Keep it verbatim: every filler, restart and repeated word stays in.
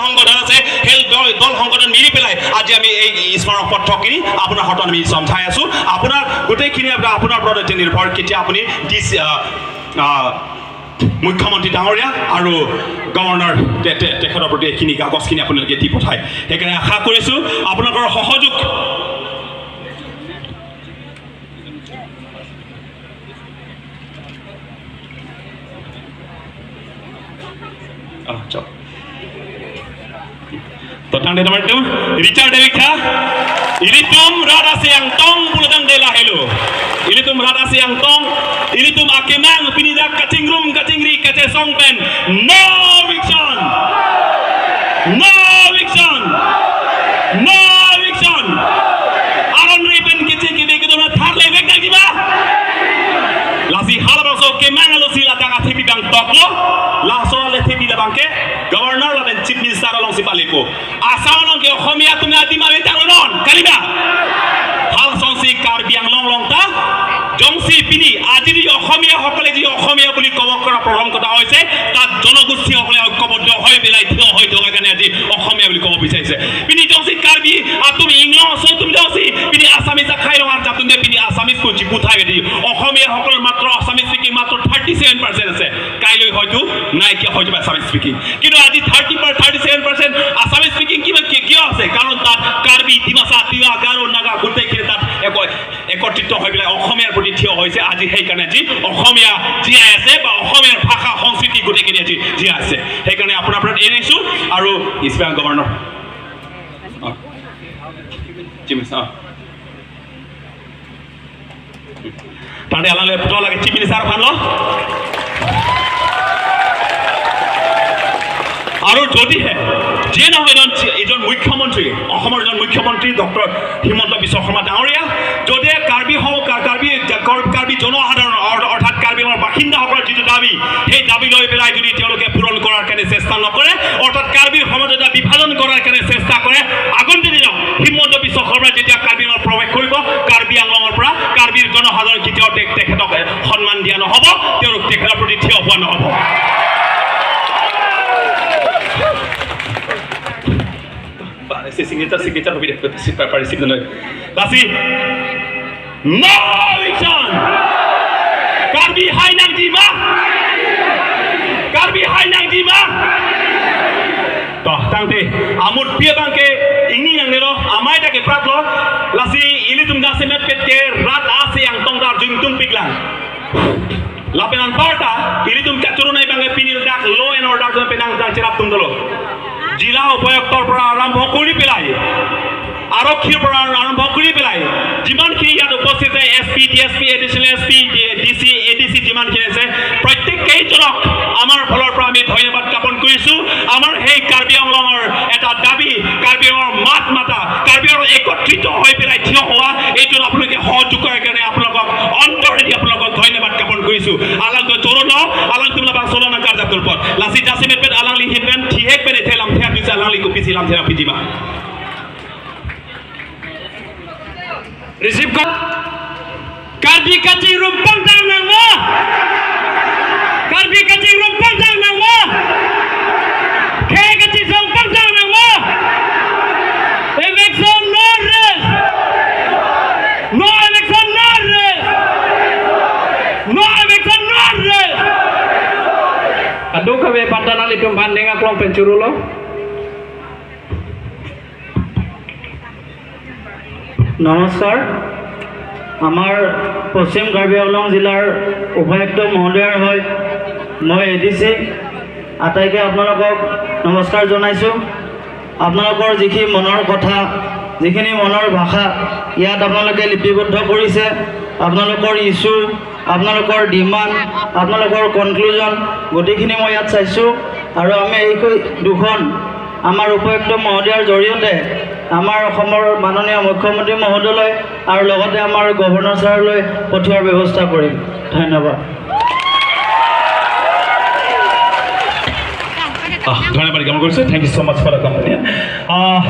সংগঠন আছে, সেই দল, দল সংগঠন মিলি পেলাই আজি আমি এই স্মাৰক পথ থকি আপোনাৰ হাতত আমি চমজাই আছো। আপোনাৰ গোটেইখিনি আপোনাৰ, আপোনাৰ ওপৰত এতিয়া নিৰ্ভৰ, কেতিয়া আপুনি ডিচি, আহ, আহ, মুখ্যমন্ত্ৰী ডাঙৰীয়া আৰু গভৰ্ণৰ তে-, তে-, তেখেতৰ প্ৰতি এইখিনি কাগজখিনি আপোনালোকে দি পঠায়। সেইকাৰণে আশা কৰিছো আপোনালোকৰ সহযোগ। Ah, chok. To tangte nomor itum, Richard Delikha, ilitum rat asi angtong pulo tangte lahelo. Ilitum rat asi angtong, ilitum akemang pini dak kachingrum kachingri kachesong pen, no eviction! No eviction! No eviction! Aron ri pen kichi kibi kitu na tharle vek nangji ma? Lasi halabangso kemang alosi ladak athepi abang toklo, laso ale thepi labang ke, Governor lapen Chief Minister alongsi palepo. Assam along ke Oxomiya atum adim ave tanglo non, kalima. Halason si Karbi Anglong along ta, jongsi pini, aji di Oxomiya hokle ji Oxomiya buli kobo kora problem kota hoise, ta jonogosti hokle kobo do hoi belai thio hoi do kane aji Oxomiya buli kobo bisaise. Pini jongsi Karbi atum inglong so atum jongsi, pini Assamese akhai long arjap atum de pini Assamese kunji puthai di. Oxomiya hokle matro Assamese speaking matro thirty seven percent ase. Kailoi hoitu, nai ke hoitu ba Assamese speaking. কিন্তু আজি থাৰ্টি পাৰ, thirty seven percent Assamese speaking কিমান কি-, কিয় আছে? কাৰণ তাত কাৰ্বি, ডিমাচা, তিৱা, গাৰো, নাগা গোটেইখিনি তাত একো-, একত্ৰিত হৈ পেলাই অসমীয়াৰ প্ৰতি থিয় হৈছে। আজি সেইকাৰণে আজি অসমীয়া জীয়াই আছে বা অসমীয়াৰ ভাষা সংস্কৃতি গোটেইখিনি আজি জীয়াই আছে। সেইকাৰণে আপোনাৰ পৰা এৰিছো আৰু ইষ্ট বেংগল গভৰ্ণৰ, অ, চিফ মিনিষ্টাৰ, অ। Tangte alangli puthot lake Chief Minister aphanlo. আৰু যদিহে যিয়ে নহওক এজন চি-, এজন মুখ্যমন্ত্ৰী, অসমৰ এজন মুখ্যমন্ত্ৰী ডক্টৰ হিমন্ত বিশ্ব শৰ্মা ডাঙৰীয়া যদিহে কাৰ্বি হওক, কা-, কাৰ্বি, কা-, কাৰ্বি জনসাধাৰণ অৰ-, অৰ্থাৎ কাৰ্বি আংলঙৰ বাসিন্দাসকলৰ যিটো দাবী, সেই দাবী লৈ পেলাই যদি তেওঁলোকে পূৰণ কৰাৰ কাৰণে চেষ্টা নকৰে, অৰ্থাৎ কাৰ্বিৰ সমাজ এটা বিভাজন কৰাৰ কাৰণে চেষ্টা কৰে, আগন্তুক দিনত হিমন্ত বিশ্ব শৰ্মা যেতিয়া কাৰ্বি আংলঙত প্ৰৱেশ কৰিব, কাৰ্বি আংলঙৰ পৰা কাৰ্বিৰ জনসাধাৰণ কেতিয়াও তে-, তেখেতক সন্মান দিয়া নহ'ব, তেওঁলোক তেখেতৰ প্ৰতি থিয় হোৱা নহ'ব। Ba, si signature, signature hobi deh, si pa-, pa-, si benar. Lasi, no eviction! Karbi hai nangji ma? Karbi hai nangji ma? To, tangte, amut pia bangke, ingni nangnelo, amei ta kepratlo, lasi ilitum jasemet pet ke rat asi angtong ta arjung tum piklang. Lapen anparta, ilitum kachoro nai bangke pini ladak law and order pen nangcherap atum dolo. জিলা উপায়ুক্তৰ পৰা আৰম্ভ কৰি পেলাই, আৰক্ষীৰ পৰা আৰম্ভ কৰি পেলাই, যিমানখিনি ইয়াত উপস্থিত আছে, S P, D S P, additional S P, D-, D C, A D C, যিমানখিনি আছে, প্ৰত্যেকেইজনক আমাৰ ফালৰ পৰা আমি ধন্যবাদ জ্ঞাপন কৰিছো। আমাৰ সেই কাৰ্বি আংলঙৰ এটা দাবী, কাৰ্বি আংলঙৰ মাত মাতা, কাৰ্বি আংলং একত্ৰিত হৈ পেলাই থিয় হোৱা, এইটোত আপোনালোকে সহযোগ কৰাৰ কাৰণে আপোনালোকক অন্তৰেদি আপোনালোকক ধন্যবাদ জ্ঞাপন কৰিছো। Alangtum choro no, alangtum labangso along nangkarjap dulpot. Lasi jasemet pet alangli ahin pen thihek pen ethe lamthe ap dise alangli kopisi lamthe nangpiji ma? Receive call. Karbi kachingrum pangthang nang ma? Karbi kachingrum pangthang nang ma? Khei kachesong pangthang nang ma? Eviction no rest. No eviction no rest. No eviction no rest. Kadokave aphan ta nanglitum aphan ning aklong pen chorolo. নমস্কাৰ। আমাৰ পশ্চিম কাৰ্বি আংলং জিলাৰ উপায়ুক্ত মহোদয়ৰ হৈ মই A D C আটাইকে আপোনালোকক নমস্কাৰ জনাইছোঁ। আপোনালোকৰ যিখিনি মনৰ কথা, যিখিনি মনৰ ভাষা ইয়াত আপোনালোকে লিপিবদ্ধ কৰিছে, আপোনালোকৰ ইছ্যু, আপোনালোকৰ ডিমাণ্ড, আপোনালোকৰ কনক্লুজন গোটেইখিনি মই ইয়াত চাইছোঁ। আৰু আমি এই দুখন আমাৰ উপায়ুক্ত মহোদয়ৰ জৰিয়তে আমাৰ অসমৰ মাননীয় মুখ্যমন্ত্ৰী মহোদয়লৈ আৰু লগতে আমাৰ গভৰ্ণৰ ছাৰলৈ পঠিওৱাৰ ব্যৱস্থা কৰিম। ধন্যবাদ। আহ, ধন্যবাদ জ্ঞাপন কৰিছোঁ। Thank you so much for the compliment. Ah,